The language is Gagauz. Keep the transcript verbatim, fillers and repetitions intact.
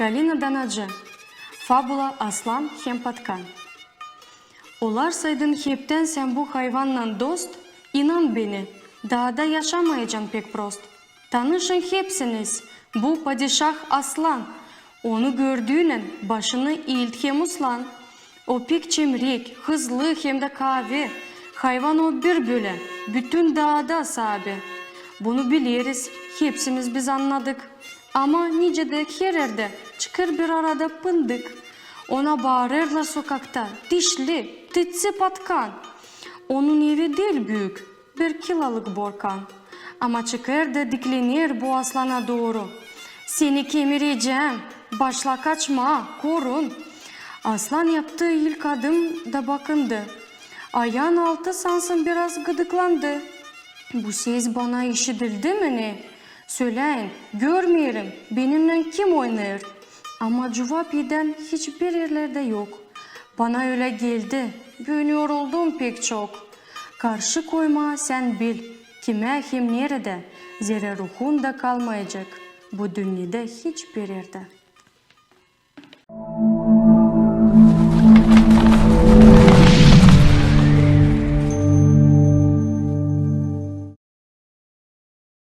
Galina Danacı. Fabula "Aslan hem patkan". Olarsaydın heptän sän bu hayvannan dost, inan beni, daada yaşamayacan pek prost. Tanışın hepsiniz, bu padişah aslan. Onu gördüynän başını iilt hem uslan. O pek çemrek, hızlı hem dä kaavi. Hayvan o bir bölä, bütün daada saabi. Bunu bileriz, hepsimiz biz annadık. Ama nicä dä her erdä çıkêr bir arada pındık. Ona baarêrlar sokakta: "Dişli, titsi patkan!" Onun evi diil büük, bir kilalık borkan. Ama çıkêr da diklener bu aslana dooru: "Seni kemirecäm, başla kaçmaa, korun!" Aslan yaptı ilk adım da bakındı. Ayaan altı sansın biraz gıdıklandı. "Bu ses bana işidildi mi ne? Söläyin, görmeerim, benimnän kim oynêêr?" Ama cuvap edän hiçbir erlerdä yok. Bana ölä geldi, büün yoruldum pek çok. Karşı koymaa sän bil, kimä hem neredä, zerä ruhun da kalmayacek bu dünnedä hiçbir erdä.